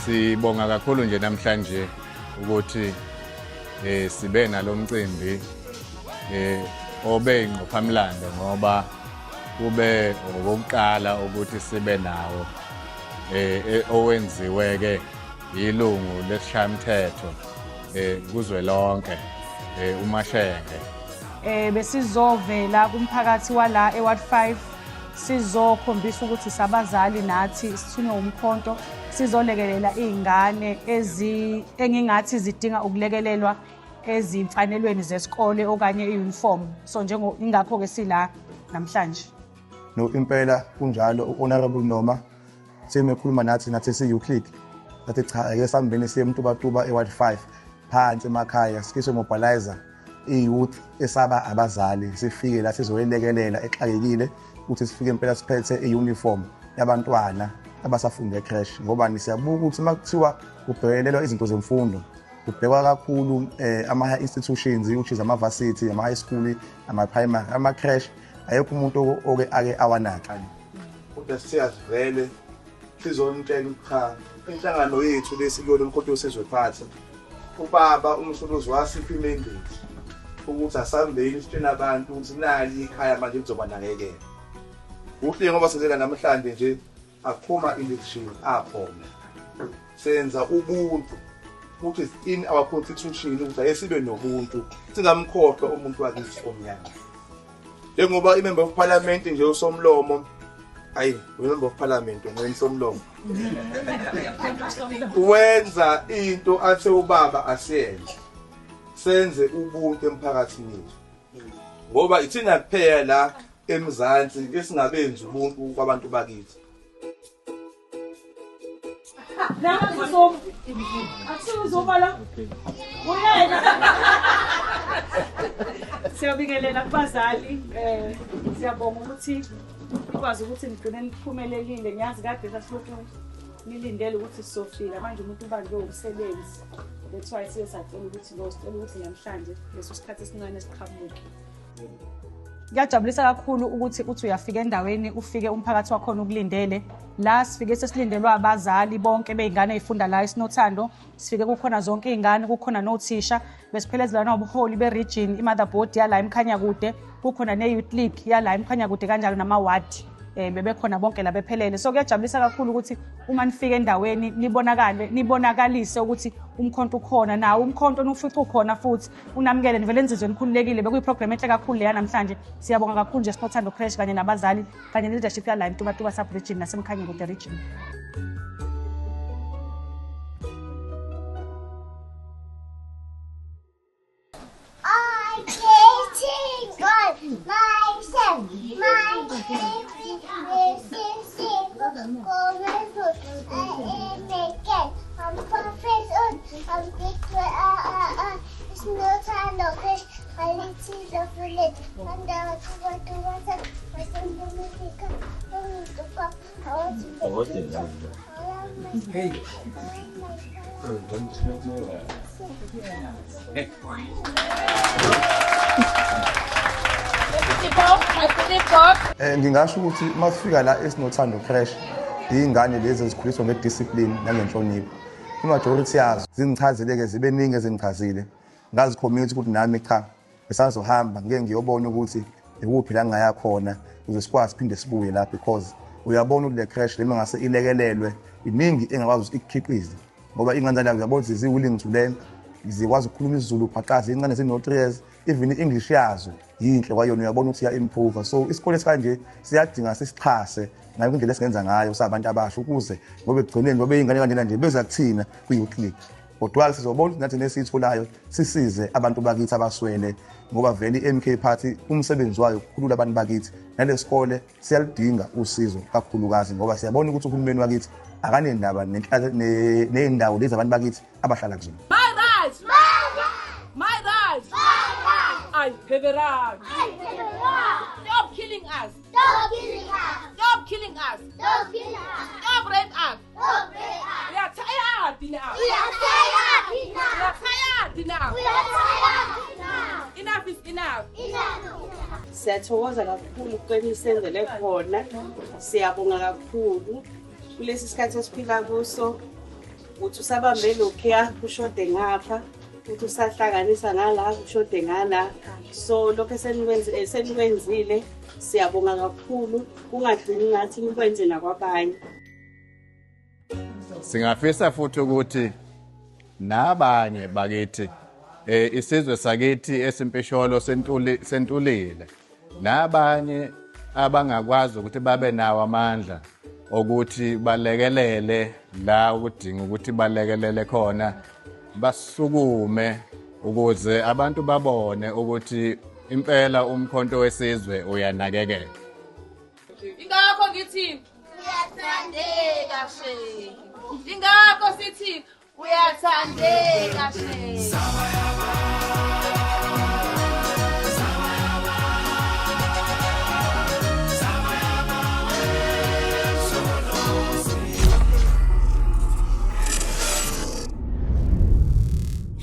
Sibonga kakhulu nje namhlanje ukuthi sibe nalomcimbi obe ingqophamlando ngoba kube okokuqala ukuthi sibe nawo owenziwe ke ilungu lesishayamthetho kuzwelonke uMashenge. Besizovela kumphakathi wala eWard 5 sizokhombisa ukuthi sabazali nathi sithunywe umkhonto sizolekelela izingane engingathi zidinga ukulekelelwa ezimfanelweni zesikole okanye i-uniform. So njengo ingakho ke sila namhlanje. No, impela kunjalo. U-Honorable Noma semekhuluma nathi siyi-Youth League, sathi cha, ake sihambeni siye eMtubatuba eWard 5 phansi emakhaya, sike mobilize i-youth esaba abazali, sifike la sizoyilekelela exakekile ukuthi sifike impela siphethe i-uniform yabantwana abasafunda e-creche, ngoba siyabuka ukuthi uma kuthiwa kubhekelelwa izinto zemfundo kubhekwa kakhulu ama-high institutions, which is ama-varsity, ama-high school, ama-primary, ama-creche ayekho umuntu oke ake awanaka. Kodwa siyazivele sizonitshela ukuthi cha, inhlangano yethu lesikuyona uMkhonto weSizwe Party, ubaba uMsholozi wasipha imendeti ukuthi asambeni sitshele abantu ukuthi nali ikhaya manje lizobanakekela. Kuhle ngoba senzela namhlanje nje akuphuma election akhona, senza ubuntu which is in our constitution ukuthi ake sibe nobuntu, singamkhohlwa umuntu wakithi omnyama. Njengoba i-member of parliament nje uSomlomo, ayi u-member of parliament ngweni Somlomo wenza into athe ubaba asiyenze, senze ubuntu emphakathini wethu, ngoba ithina kuphela la eMzansi esingabenzi ubuntu kwabantu bakithi. Siyabingelela kubazali, siyabonga ukuthi nikwazi ukuthi nigcine niphumelelile. Ngiyazi kade sasilokhu nilindele ukuthi sizofika, manje umuntu ubanjwe umsebenzi. That's why siye sacela ukuthi lo sicela ukuthi namhlanje leso sikhathi esincane siqhamuke. Kuyajabulisa kakhulu ukuthi uthi uyafika endaweni ufike umphakathi wakhona ukulindele. La sifike sesilindelwa abazali bonke bey'ngane ey'funda la eSinothando, sifike kukhona zonke iy'ngane, kukhona nothisha, besiphelezelwa nobuholi be-region, i-motherboard yala eMkhanyakude, kukhona ne-youth league yala eMkhanyakude, kanjalo nama-ward. Bebekhona bonke la bephelele. So kuyajabulisa kakhulu ukuthi uma nifika endaweni nibonakale, nibonakalise ukuthi umkhonto ukhona, nawo umkhonto nufica ukhona futhi unamukele, nivele nizizwe nikhululekile. Bekuyi-program enhle kakhulu leya namhlanje. Siyabonga kakhulu nje Sinothando Creche kanye nabazali kanye ne-leadership yala eMtubatuba sub-region naseMkhanyakude region. I can't on myself, my baby is I'm perfect on, I'm big, it's no time no fish, I need to love it, and I want to want to Hey. Ngingasho ukuthi masifika la eSinothando Creche, iy'ngane lezi ezikhuliswa nge-discipline nangenhlonipho. I-majority yazo zingichazile-ke, zibe ningi ezingichazile. Ngazi-commit ukuthi nami cha, ngisazohamba ngike ngiyobona ukuthi ikuphi la ngingaya khona ukuze sikwazi siphinde sibuye la, because uyabona ukuthi le creche le mangase ilekelelwe iningi engakwazi ukuthi ikukhiqize, ngoba iy'ngane zala uyabona ukuthi zi-willing to learn, zikwazi ukukhuluma isiZulu phaqazi, iy'ngane zino-3 years, even i-English yazo yinhle kwayona, uyabona ukuthi iya-improve. So isikole esikanje siyadinga sisixhase ngayo indlela esingenza ngayo sabantu abasha, ukuze ngoba ekugcineni ngoba iy'ngane kanjena nje beza kuthina kwi-youth league, kodwa sizobona ukuthi nathi nesiyitholayo sisize abantu bakithi abaswele, ngoba vele i-MK Party umsebenzi wayo ukukhulula abantu bakithi, nalesikole siyaludinga usizo kakhulukazi, ngoba siyabona ukuthi uhulumeni wakithi akanendaba ney'ndawo lezi abantu bakithi abahlala kuzona. My rights! My rights! I have a right! Stop killing us! Stop killing us! Stop killing us! Stop killing us! Stop rape us! Stop rape us! We are tired now! We are tired now! We are tired now! We are tired now! Enough is enough! Enough! Siyathokoza kakhulu kwenisenzele khona, siyabonga kakhulu kulesi sikhathi esiphila kuso. Uthi usabambe lokhuya kushode ngapha, uthi usahlanganisa ngala kushode ngala. So lokho esenikwenzile siyabonga kakhulu, kungagcini ngathi nikwenze nakwabanye. Singafisa futhi ukuthi nabanye bakithi isizwe sakithi esimpisholo sentulile nabanye abangakwazi ukuthi babe nawo amandla ukuthi balekelele la ukudinga ukuthi balekelele khona, basukume ukuze abantu babone ukuthi impela uMkhonto weSizwe uyanakekela. Ingakho ngithi uyathandeka she, ingakho sithi uyathandeka.